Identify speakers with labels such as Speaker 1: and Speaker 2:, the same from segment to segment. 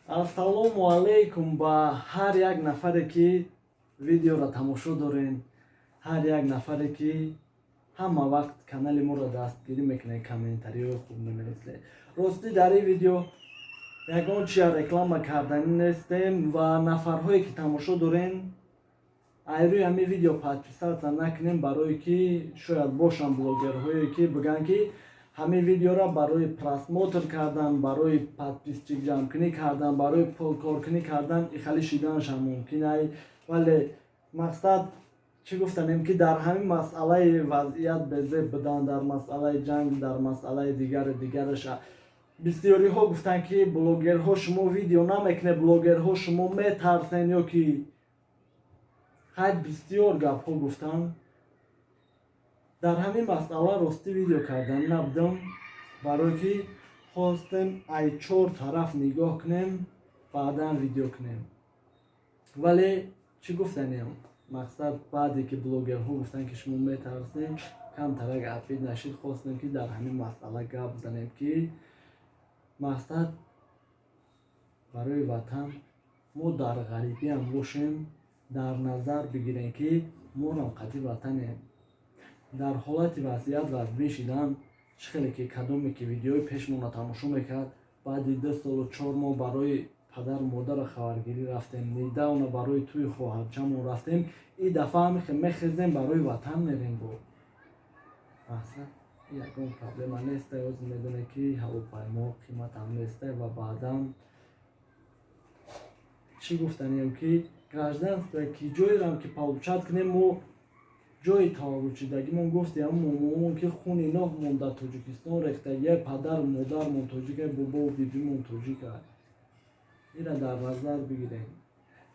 Speaker 1: Ассалому алайкум ба ҳар як нафаре, ки видеоро тамошо дорен, ҳар як нафаре, ки ҳама вақт канали моро дастгирӣ мекунед, комментариҳои хуб менависед. Ростӣ, дар ин видео ягон чия реклама карданӣ нестем ва нафарҳое, ки тамошо дорен, айрӯи ҳамин видео подписаться накунем, барое ки шояд бошанд блогерҳое, ки бигӯянд, ки ҳамин видеоро барои просмотр кардан, барои подписчик ҷамъкунӣ кардан, барои пулкоркунӣ кардан ихали шиданашам мумкин ай. Вале мақсад чӣ гуфтанем, ки дар ҳамин масъалаи вазъият безеб будан, дар масъалаи ҷанг, дар масъалаи дигару дигараша бисёриҳо гуфтанд, ки блогерҳо, шумо видео намекунед, блогерҳо, шумо метарсен ё ки хай, бисёр гапҳо гуфтанд. Дар ҳамин масъала ростӣ видео кардан набудам, барое ки хостем ай чор тараф нигоҳ кунем, баъдан видео кунем. Вале чӣ гуфтанем, мақсад, баъде ки блогерҳо гуфтанд, ки шумо метарсем, камтарак апид нашид, хостем, ки дар ҳамин масъала гап занем, ки мақсад, барои ватан мо дар ғарибиам бошем, дар назар бигирем, ки морам қатъи ватанем. Дар ҳолати вазъият вазмин шидан, чӣ хеле ки кадоме ки видеои пешмонро тамошо мекард, баъди 2 солу 4 моҳ барои падару модарро хабаргирӣ рафтем, недавно барои тӯи хоҳарчамон рафтем. Ин дафъа ҳам мехезем, барои ватан мерем. Бо мақсад ягон проблема неста. Ҳозир медонед, ки ҳавопаймо қиматам неста. Ва баъдан чӣ гуфтанем, ки гражданство ки ҷоерам ки получать кунем, мо ҷои таваллудшудагимон, гуфтем, момомон ки хуни ноҳмон дар Тоҷикистон рехтагия, падару модармон тоҷика, бобову бибимон тоҷика. Ира дар назар бигирем,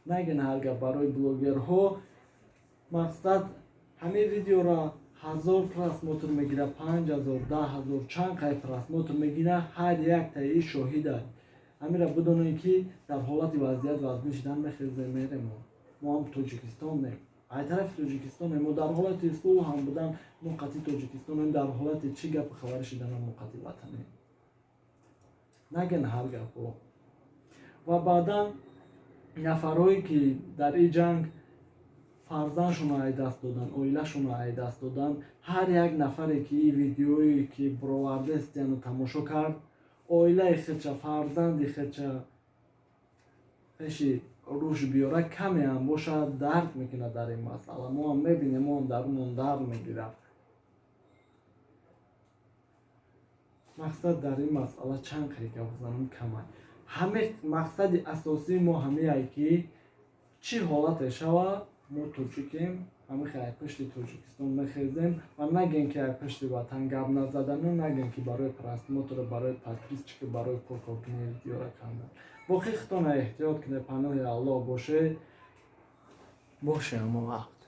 Speaker 1: нагин ҳар гап барои блогерҳо. Мақсад, ҳамин видеоро 1000 просмотр мегира, 5000, 10 000, чанд қай просмотр мегира, ҳар яктаи шоҳида. Ҳамира бидонем, ки дар ҳолати вазъият вазмин шидан мехезем, мерем. Мо ҳам тоҷикистонем, ай тарафи Тоҷикистонем. Мо дар ҳолати сулҳ ҳам будан, мо қатъи Тоҷикистонем, дар ҳолати чӣ гапу хабарӣ шиданам, мо қатъи ватанем. Нагин ҳар гапҳо. Ва баъдан нафарҳое, ки дар ин ҷанг фарзандшонро ай даст додан, оилашонро ай даст додан, ҳар як нафаре, ки ин видеое ки бировардастияну тамошо кард, оилаи худша, фарзанди худша пеши рӯш биёра, каме ҳам бошад, дард мекунад дар ин масъала. Мо ҳам мебинем, мо ҳам дарунмон дард мегирад. Мақсад, дар ин масъала чанд қай гап занам, камай. Ҳаме мақсади асосии мо ҳамеае, ки чӣ ҳолате шавад, мо тоҷикем, ҳамихе ай пушти Тоҷикистон мехезем. Ва нагем, ки ай пушти ватан гап назадану нагем, ки барои просмотр, барои подписчик, барои пуркоркунии видеора кардан. Боқӣ худтона эҳтиёт кунед, паноҳи Аллоҳ боше. Боше ҳамо вақт.